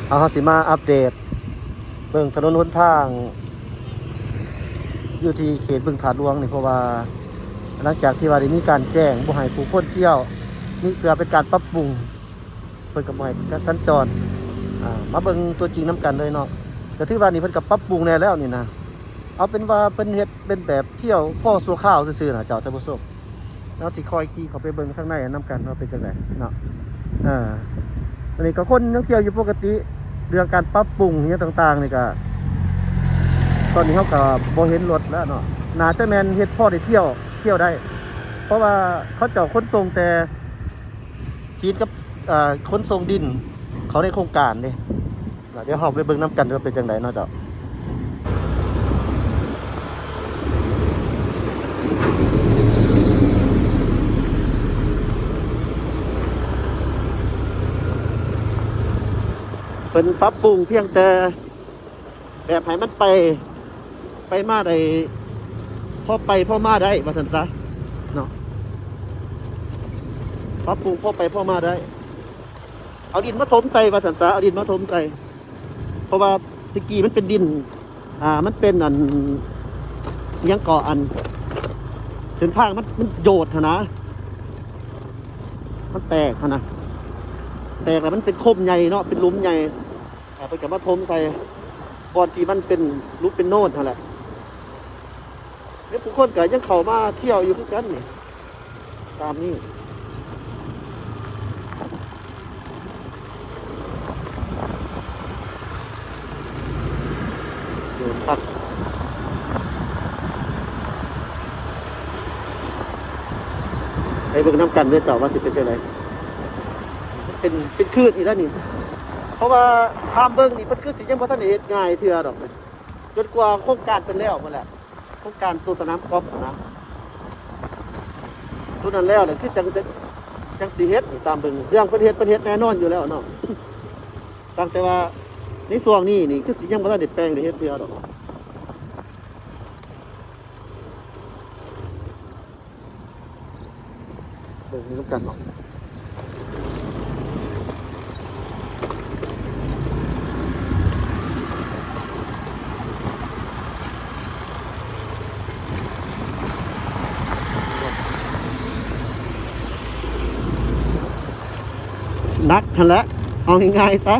ເຮົາ ເຮົາຊິມາອັບເດດເບິ່ງຖະໜົນຫົນທາງຢູ່ທີ່ເຂດບຶງທາດຫຼວງນີ້ ເພາະວ່າຫຼັງຈາກທີ່ວ່າໄດ້ມີການແຈ້ງບໍ່ໃຫ້ຜູ້ຄົນທ່ຽວ ມີ ເພື່ອເປັນການປັບປຸງ ເພິ່ນກໍບໍ່ໃຫ້ສັນຈອນ ອ່າ ມາເບິ່ງຕົວຈິງນຳກັນເລີຍເນາະ. ກໍຖືວ່ານີ້ເພິ່ນກໍປັບປຸງແດ່ແລ້ວນີ້ນະ ເອົາເປັນວ່າເພິ່ນເຮັດເປັນແບບທ່ຽວພໍຊົ່ວຄາວຊື່ໆນະເຈົ້າທ່ານຜູ້ຊົມ. ເຮົາຊິຄ່ອຍຂີ່ເຂົ້າໄປເບິ່ງທາງໃນນຳກັນວ່າເປັນຈັ່ງໃດເນາະ. ເອີ ອັນນີ້ກໍຄົນຍັງທ່ຽວຢູ່ປົກກະຕິ ເລື່ອງການປັບປຸງຫຍັງຕ່າງໆນີ້ກໍ ຕອນນີ້ເຮົາກໍບໍ່ເຫັນລົດແລ້ວເນາະ ໜ້າຈະແມ່ນເຮັດພໍໄດ້ທ່ຽວ ທ່ຽວໄດ້ ເພາະວ່າເຂົາເຈົ້າຂົນສົ່ງແຕ່ ຈີນກັບ ເອີ ຂົນສົ່ງດິນເຂົ້າໃນໂຄງການເດ້. ດຽວເຮົາໄປເບິ່ງນຳກັນວ່າເປັນຈັ່ງໃດເນາະເຈົ້າ. ເພິ່ນປັບປຸງພຽງແຕ່ ແບບໃຫ້ມັນໄປ ໄປມາໄດ້ ພໍໄປພໍມາໄດ້ວ່າຊັ້ນຊະເນາະ ປັບປຸງພໍໄປພໍມາໄດ້ ເອົາດິນມາຖົມໃສ່ວ່າຊັ້ນຊະ ເອົາດິນມາຖົມໃສ່ ເພາະວ່າແຕ່ກີ້ມັນເປັນດິນ ອ່າ ມັນເປັນອັນ ຫຍັງເກາະ ອັນ ເສັ້ນທາງມັນ ມັນໂຍດຫັ້ນນະ ມັນແຕກຫັ້ນນະ ແຕກແລ້ວມັນເປັນຄົມໃຫຍ່ເນາະ ເປັນຫຼຸມໃຫຍ່ ອ່າ ເພິ່ນກໍມາຖົມໃສ່ບ່ອນທີ່ມັນເປັນຫຼຸມເປັນໂນນຫັ້ນແຫຼະ. ແລະ ຜູ້ຄົນກໍຍັງເຂົ້າມາທ່ຽວຢູ່ຄືກັນນີ້ ຕາມນີ້ ໂດນພັດ ໃຫ້ເບິ່ງນຳກັນເດີເຈົ້າວ່າຊິເປັນຈັ່ງໃດ. ເປັນ ເປັນຄື້ນອີກແລ້ວນີ້ ເພາະວ່າຕາມເບິ່ງນີ້ ເພິ່ນຄືຊິຍັງບໍ່ທັນໄດ້ເຮັດງ່າຍເທື່ອດອກ ຈົນກວ່າໂຄງການເພິ່ນແລ້ວພຸ້ນແຫຼະ ໂຄງການໂຕສະໜາມກອບນະ ໂຕນັ້ນແລ້ວແຫຼະ ຄືຈັ່ງ ຈັ່ງຊິເຮັດນີ້ ຕາມເບິ່ງເລື່ອງເພິ່ນເຮັດ ເພິ່ນເຮັດແນ່ນອນຢູ່ແລ້ວເນາະ ຕັ້ງແຕ່ວ່າໃນຊ່ວງນີ້ນີ້ ຄືຊິຍັງບໍ່ທັນໄດ້ແປງໄດ້ເຮັດເທື່ອດອກ. ເບິ່ງນຳກັນເນາະ ໜັກຫັ້ນແຫຼະ ເອົາງ່າຍໆຊະ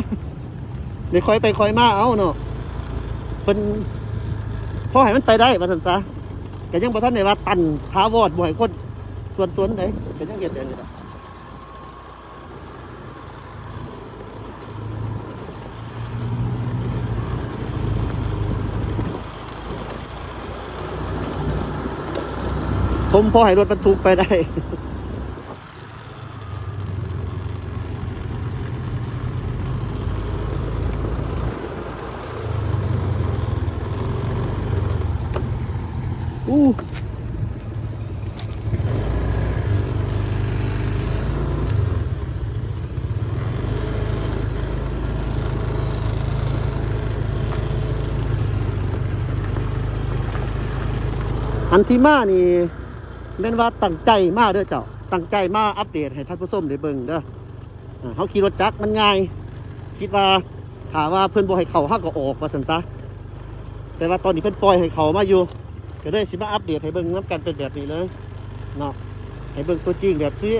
ໄດ້ຄ່ອຍໄປຄ່ອຍມາເອົາເນາະ ເພິ່ນພໍໃຫ້ມັນໄປໄດ້ວ່າຊັ້ນຊະ. ກໍຍັງບໍ່ທັນໄດ້ວ່າຕັນຖາວອນ ບໍ່ໃຫ້ຄົນສວນສົນໃດ ກໍຍັງເຮັດແບບນີ້ແຫຼະ. ຖົມພໍໃຫ້ລົດບັນທຸກໄປໄດ້. ອູ້ ອັນທີ່ມານີ້ ແມ່ນວ່າຕັ້ງໃຈມາເດີເຈົ້າ ຕັ້ງໃຈມາອັບເດດໃຫ້ທ່ານຜູ້ຊົມໄດ້ເບິ່ງເດີ. ເຮົາຂີ່ລົດຈັກມັນງ່າຍ ຄິດວ່າຖ້າວ່າເພິ່ນບໍ່ໃຫ້ເຂົ້າ ເຮົາກໍອອກວ່າຊັ້ນຊະ ແຕ່ວ່າຕອນນີ້ເພິ່ນປ່ອຍໃຫ້ເຂົ້າມາຢູ່ ກໍເລີຍຊິມາອັບເດດໃຫ້ເບິ່ງນຳກັນເປັນແບບນີ້ເລີຍເນາະ ໃຫ້ເບິ່ງຕົວຈິງແບບຊີ້. ອ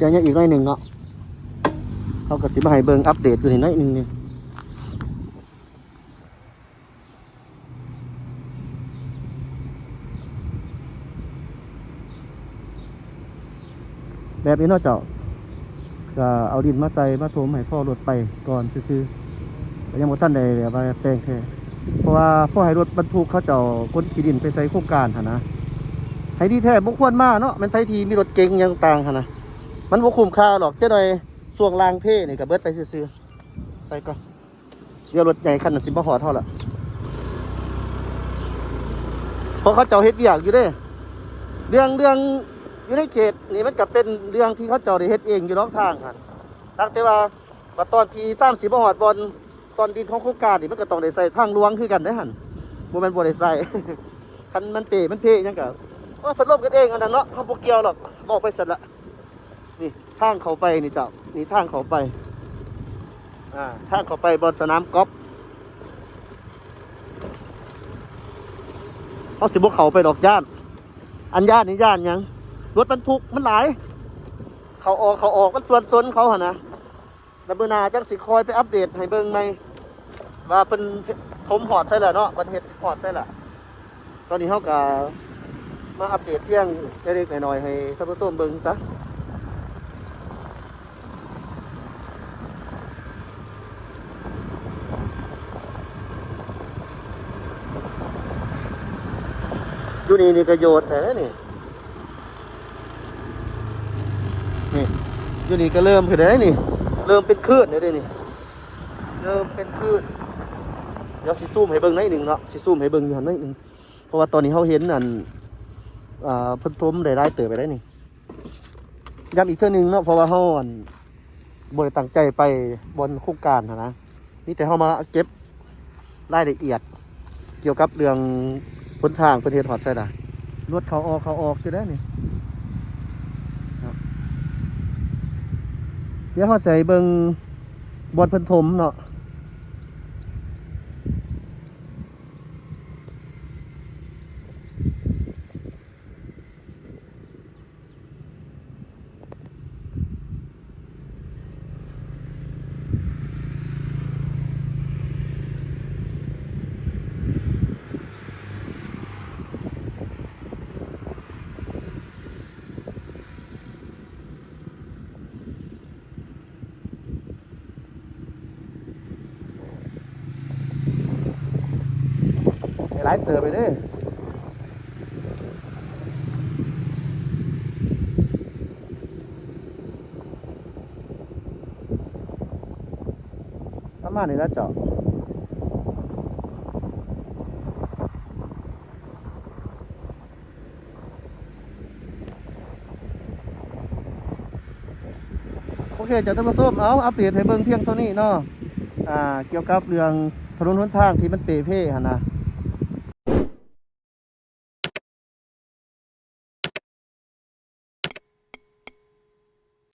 ໍ ດຽວຍັງອີກໜ້ອຍໜຶ່ງເນາະ ເຮົາກໍຊິມາໃຫ້ເບິ່ງອັບເດດຢູ່ນີ້ໜ້ອຍໜຶ່ງນີ້. ແບບນີ້ເນາະເຈົ້າ ກໍເອົາດິນມາໃສ່ ມາຖົມໃຫ້ພໍລົດໄປກ່ອນຊື່ໆ ກໍຍັງບໍ່ທັນໄດ້ແບບວ່າແປງແທ້ ເພາະວ່າພໍໃຫ້ລົດບັນທຸກເຂົາເຈົ້າຂົນຂີ້ດິນໄປໃສ່ໂຄງການຫັ້ນນະ. ໃຫ້ດີແທ້ບໍ່ຄວນມາເນາະ ແມ່ນໃຜທີ່ມີລົດເກັງຫຍັງຕ່າງຫັ້ນນະ ມັນບໍ່ຄຸ້ມຄ່າດອກ. ຈັກໜ່ອຍຊ່ວງລ່າງເພນີ້ກໍເບິດໄປຊື່ໆ. ໄປກ່ອນ. ດຽວລົດໃຫຍ່ຄັນນັ້ນຊິມາຮອດເຮົາລະ ເພາະເຂົາເຈົ້າເຮັດວຽກຢູ່ເດ້. ເລື່ອງ ເລື່ອງຢູ່ໃນເຂດນີ້ມັນກໍເປັນເລື່ອງທີ່ເຂົາເຈົ້າໄດ້ເຮັດເອງຢູ່ດອກທາງຫັ້ນ. ຕັ້ງແຕ່ວ່າ ວ່າຕອນທີ່ສາມສິບມາຮອດບ່ອນ ຕອນດິນຂອງໂຄງການນີ້ ມັນກໍຕ້ອງໄດ້ໃຊ້ທາງຫຼວງຄືກັນເດ້ຫັ້ນ ບໍ່ແມ່ນບໍ່ໄດ້ໃຊ້. ຄັນມັນເປ ມັນເພຫຍັງກໍ ໂອ້ຍ ພັດລົມກັນເອງອັນນັ້ນເນາະ ເຮົາບໍ່ກ່ຽວດອກ ເວົ້າໄປຊັ້ນລະ. ນີ້ທາງເຂົ້າໄປນີ້ເຈົ້າ ນີ້ທາງເຂົ້າໄປ ອ່າ ທາງເຂົ້າໄປບ່ອນສະໜາມກອບ. ເຮົາຊິບໍ່ເຂົ້າໄປດອກ ຢ້ານ. ອັນຢ້ານນີ້ຢ້ານຫຍັງ? ລົດບັນທຸກມັນຫຼາຍ ເຂົ້າອອກ ເຂົ້າອອກ ມັນຊວນຊົນເຂົາຫັ້ນນະ. ແລ້ວມື້ໜ້າຈັ່ງຊິຄ່ອຍໄປອັບເດດໃຫ້ເບິ່ງໃໝ່ ວ່າເພິ່ນຖົມຮອດໃສແລ້ວເນາະ ເພິ່ນເຮັດຮອດໃສແລ້ວ. ຕອນນີ້ເຮົາກໍມາອັບເດດພຽງເລັກໆນ້ອຍໆໃຫ້ທ່ານຜູ້ຊົມເບິ່ງຊະ. ຢູ່ນີ້ນີ້ກໍໂຍດແທ້ນີ້ ນີ້ ຢູ່ນີ້ກໍເລີ່ມຂຶ້ນແລ້ວນີ້ ເລີ່ມເປັນຄື້ນແລ້ວເດ້ນີ້ ເລີ່ມເປັນຄື້ນ. ດຽວຊິຊູມໃຫ້ເບິ່ງໜ້ອຍໜຶ່ງເນາະ ຊິຊູມໃຫ້ເບິ່ງຢູ່ຫັ້ນໜ້ອຍໜຶ່ງ ເພາະວ່າຕອນນີ້ເຮົາເຫັນອັນ ອ່າ ເພິ່ນຖົມໄດ້ຫຼາຍເຕີບໄປໄດ້ນີ້. ຢ້ຳອີກເທື່ອໜຶ່ງເນາະ ເພາະວ່າເຮົາ ອັນ ບໍ່ໄດ້ຕັ້ງໃຈໄປບ່ອນໂຄງການຫັ້ນນະ ມີແຕ່ເຮົາມາເກັບລາຍລະອຽດກ່ຽວກັບເລື່ອງຫົນທາງເພິ່ນເຮັດຮອດໃສລະ ລົດເຂົ້າອອກ ເຂົ້າອອກຢູ່ເດ້ນີ້. ດຽວເຮົາຊິໃຫ້ເບິ່ງບ່ອນເພິ່ນຖົມເນາະ. ຫຼາຍເຕີບໄປເດ້ ປະມານນີ້ລະເຈົ້າ. ໂອເຄ ເຈົ້າທ່ານຜູ້ຊົມ ເອົາ ອັບເດດໃຫ້ເບິ່ງພຽງເທົ່ານີ້ເນາະ ອ່າ ກ່ຽວກັບເລື່ອງຖະໜົນຫົນທາງທີ່ມັນເປ່ເພຫັ້ນນະ.